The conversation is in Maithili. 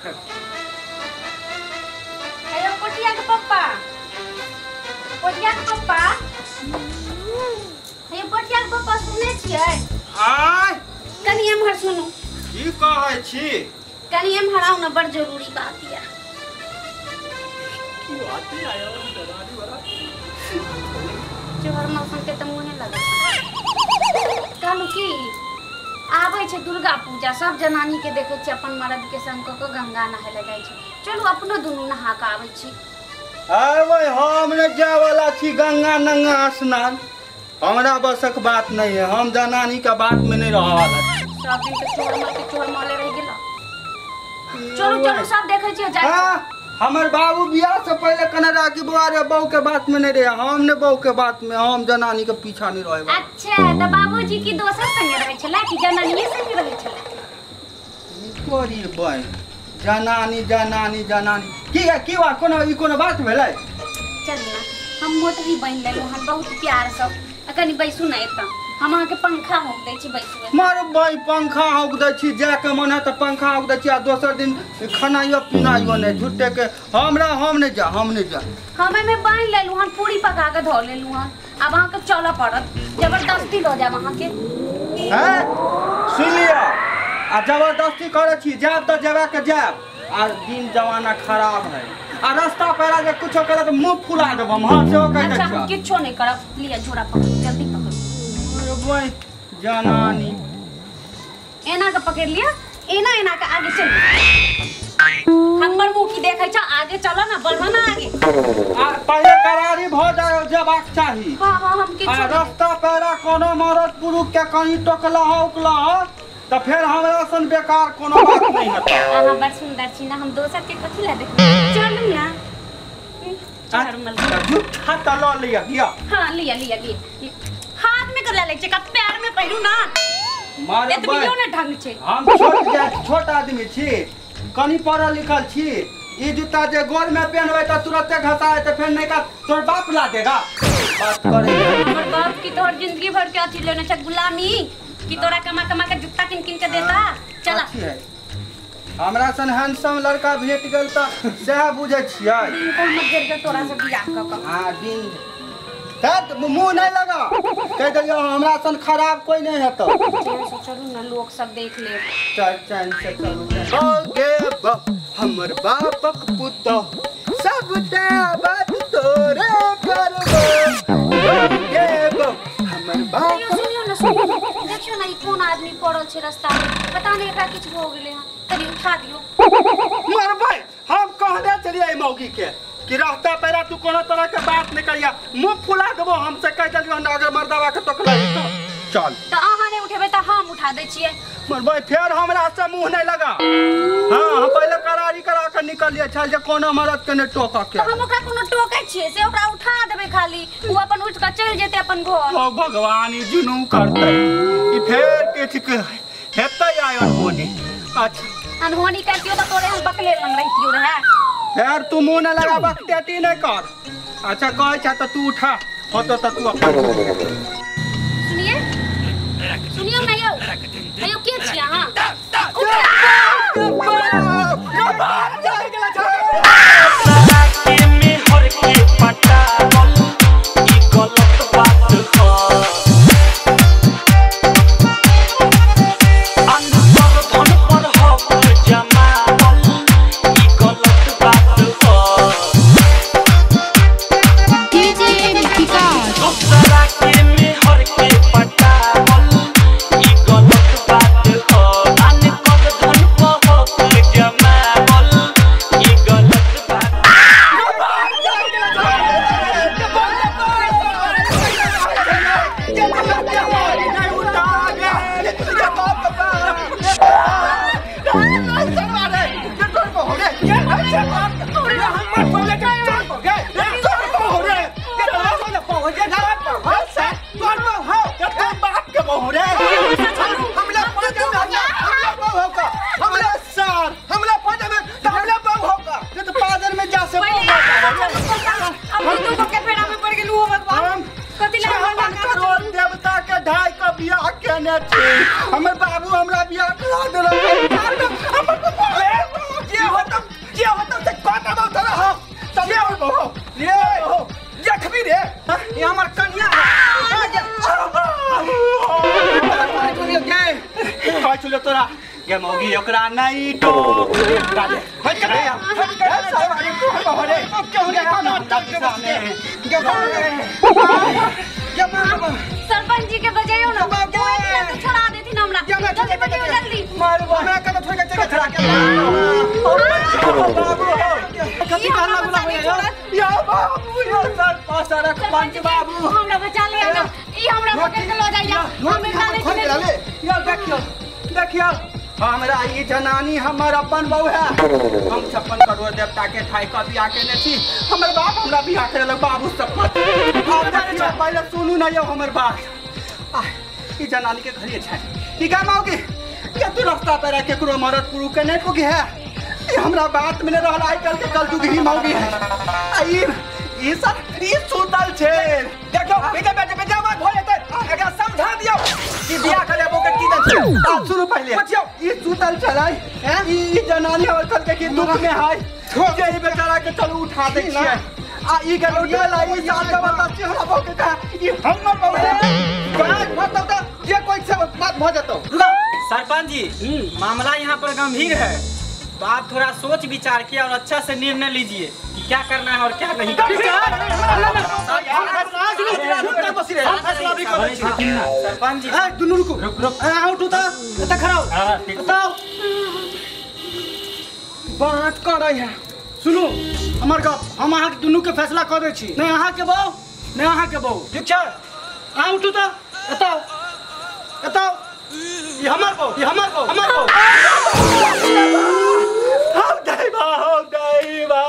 हेलो पोठिया के पप्पा, पोठिया के पप्पा, हे पोठिया के पप्पा सुनै छियै? आय कनी एम्हर सुनू। की कहै छी? कनी एम्हर आउ ना, बड़ जरूरी बात या। की बात आया डराने वाला? चोहर मौसम के त मुहे लगै। कहलू की आबै छै दुर्गा पूजा, सब जनानी के देखै छी अपन मर्द के संग क के गंगा नहाय ले जाइ छै। चलू अपनो दुनू नहा के आबै छी। अरे हम ने जाय वाला छी गंगा नंगा स्नान, हमरा बसक बात नहीं है, हम जनानी के बात में नहीं रह वाला। सब दिन के चोर मार के चोर माले रह गेला। चलू चलू सब देखै छी जाइ। हां हमर बाबू बियाह से पहले कने रहा कि बौआ रे बहू के बात में नहीं रहे, हम ने बहू के बात में, हम जनानी के पीछा नहीं रहे। अच्छा त बाबूजी की दोसर संगे रहे छला कि जनानीये संगे रहे छला? तोरी बहन जनानी जनानी जनानी की की बात, कोनो ई कोनो बात भेलै? चल ना हम मोटरी बनि लेलहुँ हन बहुत प्यार से, आ कनी बैसू ना एतऽ, हम अहाँके पंखा हौक दै छी, बैसू। मार भाई पंखा हौक दै छी, जाके मन है तऽ पंखा हौक दै छी, आ दोसर दिन खानाइयो पिनाइयो नहि, झूठे के हमरा हम नहि जा, हम नहि जा। हम एहिमे बान्हि लेलहुँ हन, पूरी पका कऽ धऽ लेलहुँ हन, आब अहाँके चलऽ पड़त, जबरदस्ती लऽ जायब अहाँके। हैं सुनि लिअ, आ जबरदस्ती करै छी, जायब तऽ जेबाके जायब, आ दिन जमाना खराब है, आ रास्ता पैरा जे कुछो करत मुँह फुला देब हम। हाँ सेहो कहि दै अच्छा हम छिअ। किछो नहि करब, लिअ झोरा पकड़ू, जल्दी पकड़ू। जनानी एना के पकड़ लिया, एना एना के आगे चलू। हमर मुँह की देखै छ, आगे चलो ना, बढ़ो ना आगे। आ पहिले करारी भ जाय जेबाक चाही। हाँ हाँ हम किछो आ रास्ता पैरा कोनो मरद पुरुष के कहीं टोकला हो उकला हो तऽ फेर हमरा सन बेकार कोनो बात नहीं हेतौ। अहाँ बड़ सुंदर छी ना, हम दोसर के कथी ला देखबै? चलू ना। झूठा तऽ लऽ लिअ, लिअ। हाँ लिअ लिअ लिअ, हाथ में कर ले छै का पैर में पहिरू ना, एतबियो ने ढंग छै। हम छोट छोट आदमी छी, कनी पढ़ल लिखल छी, ई जूता जे गोर में पहनबै तऽ तुरते घसा जेतै, फेर नहीं का तोर बाप ला देगा। बात करे हमर बाप की तोहर जिंदगी भर के अथी लेने छै गुलामी, की तोरा कमा कमा के जूता किन किन के देता। चला हमरा सन हैंडसम लड़का भेट गेल तऽ सएह बुझै छियै। दिन को हमर गेल के तोरा से बियाह क क। हां दिन तत मुँह नहीं लगा, कह दियौ हमरा सन खराब कोई नहीं हेतौ। चलू ना लोग सब देख ले। चल चल से चलू। गे हमर बापक पुतोह सबटा बात तोरे करबो, गे हमर बाप। सुनियो ना सुनियो, देखियो ना ई कोन आदमी पड़ल छै रास्ता में, पता नहीं एकरा किछु भऽ गेलै हन, कनी उठा दियौ। मर भाई हम कहने छलियै मौगी के कि रास्ता पैरा तू कोनो तरह के बात नहीं करिया, मुँह फुला देबो हमसे कह देलियो हन अगर मर्दावा के टोकला तो चल। त अहाँ नहीं उठेबै त हम उठा दै छियै। मर भाई फेर हमरा से मुँह नहीं लगा। हाँ हम पहले करारी करा के निकलिए छल जे कोनो मर्द के नहीं टोका के। त हम ओकरा कोनो टोकै छियै से ओकरा उठा देबै, खाली उ अपन उठ के चलि जेतै अपन घर। ओ भगवान ई जुनून करतै, ई फेर किछु के हेतै आय अनहोनी। अच्छा अनहोनी करतियो त तोरे हम बकले लंग रहितियो रहे। फेर तू मुँह न लगा, बकटेटी नहीं कर। अच्छा कहै छ तऽ तू उठा होतो तऽ तू अपन। सुनिए सुनियो ना यौ, यौ के छी अहाँ? हमर बाबू हमरा बियाह करा देलक। तोरा गे मौगी ओकरा नहीं टोक हट के हट के सरवारी तोहर बहु रे क्यों रे खाना टक के बस के गे मार सरपंच जी के बजाइयो ना वो एकला तो छोड़ा देथिन हमरा जल्दी बजाइयो जल्दी मारबो हमरा के तो छोड़ के चल छोड़ा के बाबू कथि कहला बुला या बाबू यो सरपंच बाबू हमरा बचा ले ना ई हमरा पकड़ के लो जाइया हम एकला नहीं यो देखियो देखियो हमरा ई जनानी हमर अपन बहू है। हम 56 करोड़ देवता के ठाई क बियाह केने छी। हमर बाप हमरा बियाह करे लग बाबू शपथ। पहले सुनू ना यो हमर बात। ई जनानी के घरे छै ई का माओगी के तू रास्ता पर केकरो मरद पुरुष के नहीं ठोकी है। ई हमरा बात में रहल आइ कल के कल जुगी माओगी है। आ ई सर ई सुतल छै। देखो बेटा बेटा बेटा बात भ जेतै एकरा समझा दियौ कि बियाह करेबो के की दन छै। आ सुनू पहले ई सुतल छलै ई जनानी हमर कल के की दुख में है जे ई बेचारा के चलू उठा दै छियै। आ ई के उठेला ई साल के बता हमरा बहु के कहा ई हमर बहु है। बात भऽ जेतौ जे कोई से बात भ जेतौ। सरपंच जी मामला यहाँ पर गंभीर है तो आप थोड़ा सोच विचार के और अच्छा से निर्णय लीजिए कि क्या करना है और क्या नहीं करना। सरपंच जी दुनू रुको उठू त खड़ा हो बात कर रही है। सुनू हमर गप हम अहाँ के दुनू के फैसला कर दै छी। नहीं अहाँ के बहू नहीं अहाँ के बहू ठीक छै। अहाँ उठू त एतऽ एतऽ ई हमर बहू ई हमर बहू हमर बहू। हम दैबा हम दैबा।